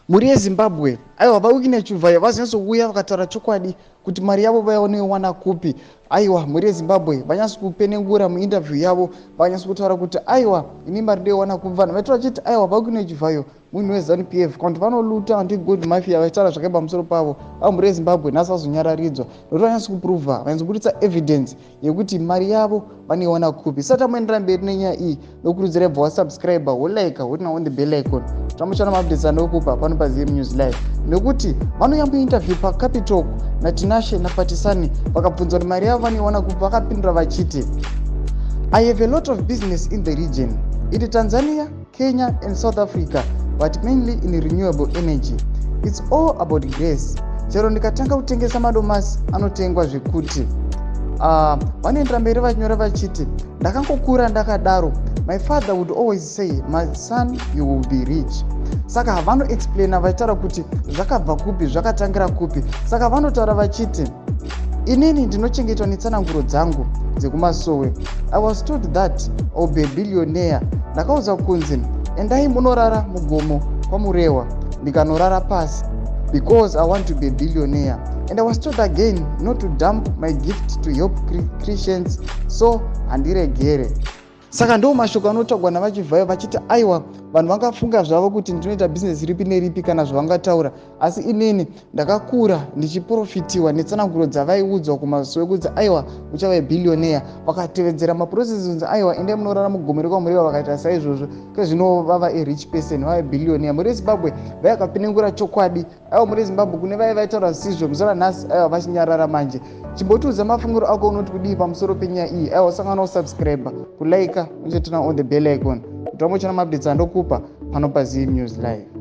Mhuri yeZimbabwe, aiwa, vaWicknell Chivayo vazonyatsouya vakataura chokwadi kuti mari yavo vaionoiwana kupi. Aiwa, mhuri yeZimbabwe, vanyatso kupenengura muinterview yavo, vakanyatso kutaura kuti aiwa, ini mari ndoiwana kupi. Vanhu vaitaura vachiti aiwa, vaWicknell Chivayo munhu weZANU PF, kana kuti vanoluta anti gold mafia, vachitaura zvakaipa pamusoro pavo. Ava mhuri yeZimbabwe nhasi vazonyararidzwa nokuti vanyatso kuprova, vanyatsobuditsa evidence yekuti mari yavo vanoiwana kupi. Sati amoendera mberi nenyaya iyi, nokurudzira ibva wasubscribe, wolike, woturn on the bell icon, tamuchana maupdates anokupa pano paZM News Live. Nekuti vanoyamba interview paCapitalk naTinashe naPatisani, vakabvunzwa kuti mari yavo vanoiwana kupi, vakapindura vachiti, "I have a lot of business in the region, in Tanzania, Kenya and South Africa, but mainly in renewable energy. It's all about grace. Chero ndikatanga kutengesa madomasi anotengwa zvekuti." Vanoendera mberi vachinyora vachiti, "Ndakangokura ndakadaro. My father would always say, 'My son, you will be rich.'" Saka vanoexplaina vachitaura kuti zvakabva kupi, zvakatangira kupi. Saka vanotaura vachiti, "Inini ndinochengetwa netsananguro dzangu dzekumasowe. I was told that I will be a billionaire. Ndakaudzwa kunzi endai munorara mugomo kwaMurehwa, ndikanorara pasi because I want to be a billionaire. And I was told again not to dump my gift to help Christians, so handiregere." Saka ndo mashoko anotaurwa navaChivhayo vachiti aiwa, vanhu vangafunga zvavo kuti ndinoita bhizinesi ripi neripi kana zvavangataura, asi inini ndakakura ndichiprofitiwa netsananguro dzavaiudzwa kumasowe kunzi aiwa, uchava billionaire. Vakatevedzera maprocesses kunzi aiwa, endai munorara mugomo rekwaMurehwa, vakaita saizvozvo, kezvino vava a rich person, vava billionaire. Muri Zimbabwe, vayakapenengura chokwadi. Aiwa, muri Zimbabwe, kune vaiva vaitaura zvisizvo, musara nhasi aiwa vachinyarara manje. Chimbotiudza mafungiro ako, unoti kudii pamusoro penyaya iyi? Aiwa, usangana usubscribe, kulike, uchiturn on the bell icon kuti vamochana maupdates andokupa pano paZM News Live.